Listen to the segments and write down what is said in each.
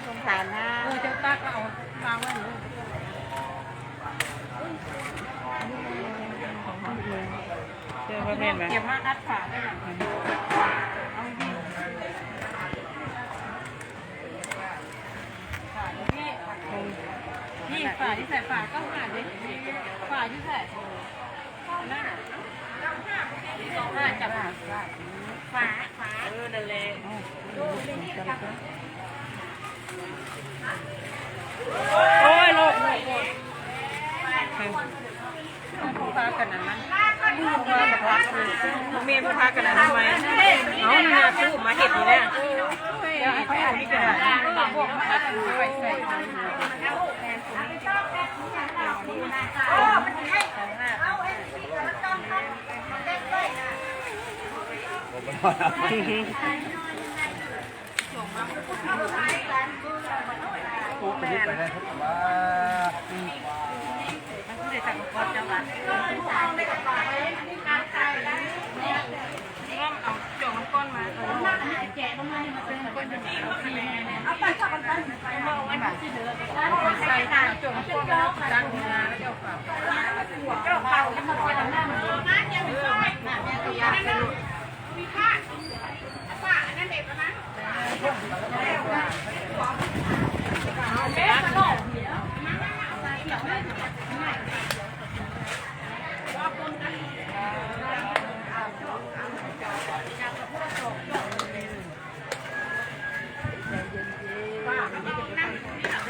ສົງສານນາ ເອີ ເຈົ້າຕັກເອົາວາງໄວ້ນີ້ ເຈົ້າວ່າແມ່ນບໍ່? ກຽມມາອັດຝາໄດ້ນະ ເອົາດີ ຝາຢູ່ພີ້ ນີ້ຝາຢູ່ໃສ? ຝາເກົ້າຫ້າເດ້ ຝາຢູ່ໃສ? ອັນນັ້ນນະ ເກົ້າຫ້າ ເກົ້າຫ້າຈັບ ຝາ ຝາ ເອີ ນັ້ນແຫຼະ ໂອ້ຍ ໂລກ ໂລກ ໂລກ ພາກັນອັນນັ້ນ ບໍ່ແມ່ນພາກັນອະນາໄມ ເອົາ ນີ້ນະ ຄືມາເຮັດນີ້ນະ ເຈົ້າໃຫ້ຂ້ອຍອັນນີ້ກໍໄດ້ ບອກວ່າອັນໄປໃສ່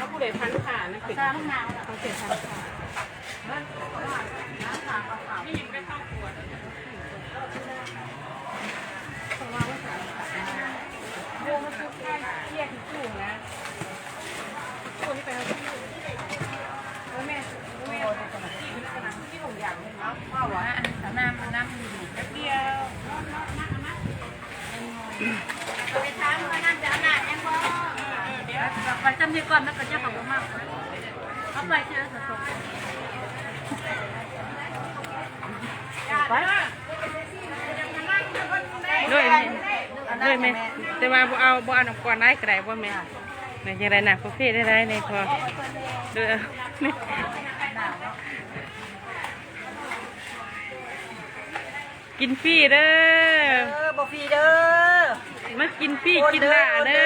ແລ້ວຜູ້ໃດພັນຂານະ ເປັນ ເຂົາເປັນພັນຂາ ອັນນັ້ນ ນ້ຳ ນ້ຳ ແປັບດຽວ ໄປທາງເມືອນັ້ນຈະອາບນ້ຳຍັງບໍ່? ເອີ ເອີ ດຽວ ໄປຈຳນີ້ກ່ອນ ແລ້ວກໍຈະເຂົ້າມາ ເອົາໄປເທື່ອສະສົມ ໄປ ໂດຍແມ່ ໂດຍແມ່ ແຕ່ວ່າບໍ່ເອົາ ບໍ່ເອົານ້ຳກ້ອນຫຼາຍກໍໄດ້ບໍ່ແມ່? ແມ່ນຈັ່ງໃດນະ ກາເຟໄດ້ໆ ນີ້ພໍ ໂດຍ ເອົາ ກິນຟຣີເດີ ເອີ ບໍ່ຟຣີເດີ ມາກິນຟຣີກິນຫຼ້າເດີ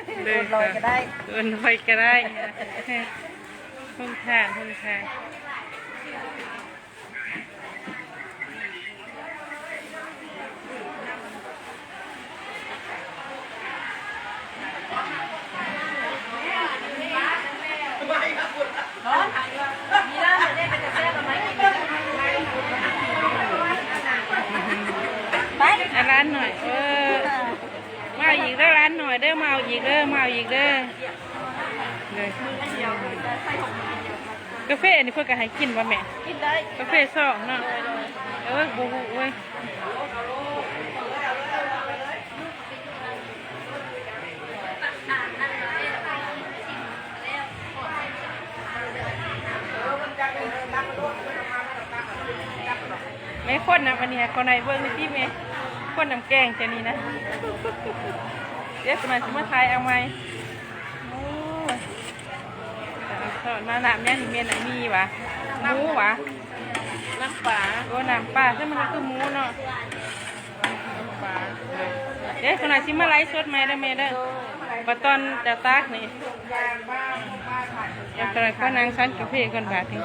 ໂອນເດີ ໂອນເດີ ໂອນລອຍກໍໄດ້ ໂອນລອຍກໍໄດ້ ໂຮງທານ ໂຮງທານ. ໄປ ອາ ຫຼານນ້ອຍ ເອີ ມາອີກເດີ ຫຼານນ້ອຍເດີ ມາເອົາອີກເດີ ມາເອົາອີກເດີ. ເດີ ກາເຟນີ້ເພິ່ນກໍໃຫ້ກິນບໍ່ແມ່? ກິນໄດ້ ກາເຟຊອງເນາະ ໂດຍ ໂດຍ ເອີ ບໍ່ຮູ້ເວີຍ. ແມ່ຄົນນຳ ອັນນີ້ ຂໍໜ້ອຍເບິ່ງໜ້ອຍຕິແມ່ ຄົນນຳແກງເຈົ້ານີ້ນະ ດຽວຂ້ອຍຊິມາຖ່າຍເອົາໃໝ່. ໂອ້ຍ ເອົາສອນມາ ນ້ຳຫຍັງນີ້ແມ່ນ ອັນນີ້ຫວາ ໝູຫວາ ນ້ຳປາ ໂອ້ ນ້ຳປາ ແຕ່ມັນຄືໝູເນາະ ນ້ຳປາ. ເດ້ ຂ້ອຍຊິມາໄລຟ໌ສົດໃໝ່ເດີແມ່ເດີ ວ່າຕອນຈະຕັກນີ້ ດຽວຂ້ອຍນັ່ງສັນກາເຟກ່ອນບາດນີ້.